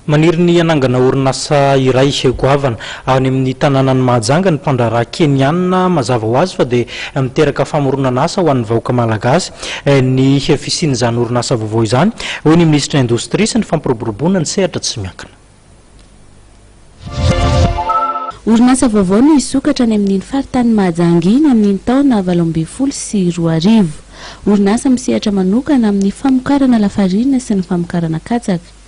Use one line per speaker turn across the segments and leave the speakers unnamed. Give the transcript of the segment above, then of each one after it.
Maniry ny hanangana orinasa iray goavana any amin'ny tanànan'i Mahajanga ny mpandraharaha Keniana. Mazava ho azy fa dia miteraka famoronana asa ho an'ny vahoaka malagasy ny fisian'izany orinasa vaovao izany, hoy ny minisitry ny Indostria sy ny fampiroboroboana ny sehatra tsy miankina.
Orinasa vaovao no hisokatra any amin'iny faritanin'i Mahajanga iny amin'iny taona 2018. Orinasa misehatra manokana amin'ny famokarana lafarinina sy ny famokarana katsaka.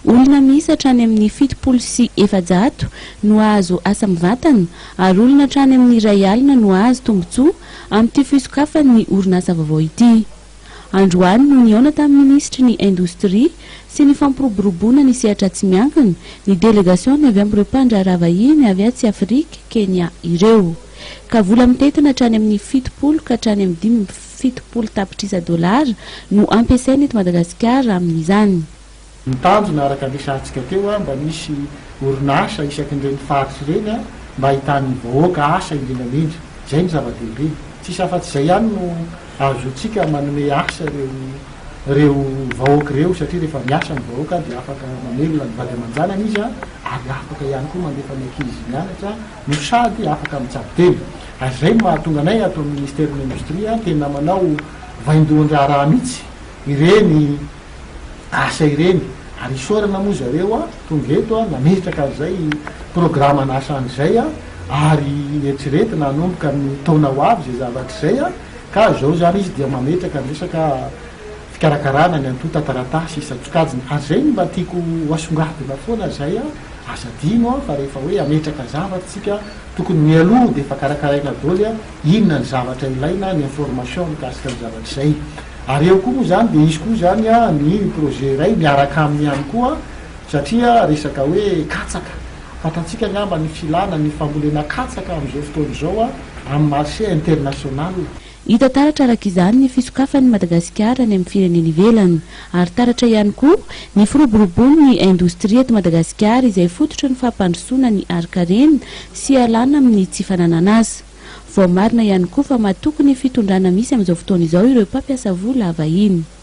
Olona miisa hatrany amin'ny 470 no hahazo asa mivantana ary olona hatrany amin'ny 1000 no hahazo tombontsoa amin'ity fisokafan'ny orinasa vaovao ity. Androany no nihaona tamin'ny minisitry ny Indostria sy ny fampiroboroboana ny sehatra tsy miankina ny delegasiona avy amin'ireo mpandraharaha vahiny avy atsy Afrika, Kenya, ireo. Ka vola mitentina hatrany amin'ny 70 ka hatrany amin'ny 75 tapitrisa dolara no ampiasaina eto Madagasikara amin'izany.
Ny tanjona araka ny resahantsika teo mba misy orinasa isakin'ireny faritra ireny mba ahitan'ny vahoaka asa indrindra indrindra. Izay no zava-dehibe. Tsisy afa-tsy izay ihany no ahazoantsika manome asa ireo ireo vahoaka ireo satria rehefa miasa ny vahoaka dia afaka mamelona ny vady aman-janany izy ary afaka ihany koa mandefa ny ankizy mianatra no sady afaka mitsabo tena. Ary izay no mahatonga anay ato amin'ny Ministeran'ny Indostria tena manao vaindohan-draharaha mihitsy ireny asa ireny ary isaorana moa zareo a tonga eto a nametraka an'izay programan'asa an'izay a ary eritreretina hanomboka ny taona ho avy izay zavatra izay a ka izao izany izy dia mametraka ny resaka fikarakarana ny antontan-taratasy isan-tsokajiny ary izay no mba tiako ho asongadina foana izay a aza adino a fa rehefa hoe hametraka zavatra isika tokony mialoha dia efa karakaraina daholo a inona ny zavatra ilaina ny information mikasika ny zavatra izay Ary eo koa moa izany dia hisy koa izany ny projet iray miaraka aminy ihany koa satria resaka hoe katsaka. Fantatsika angamba ny filana ny fambolena katsaka amin'izao fotoana izao amin'ny marché international.
Hita taratra araka izany ny fisokafan'i Madagasikara any amin'ny firenena ivelany ary taratra ihany koa ny firoborobon'ny indostria eto Madagasikara izay fototry ny fampandrosoana ny harin-karena sy hialana amin'ny tsy fananan'asa. Voamarina ihany koa fa matoky ny fitondrana misy amin'izao fotoana izao ireo mpampiasa vola vahiny.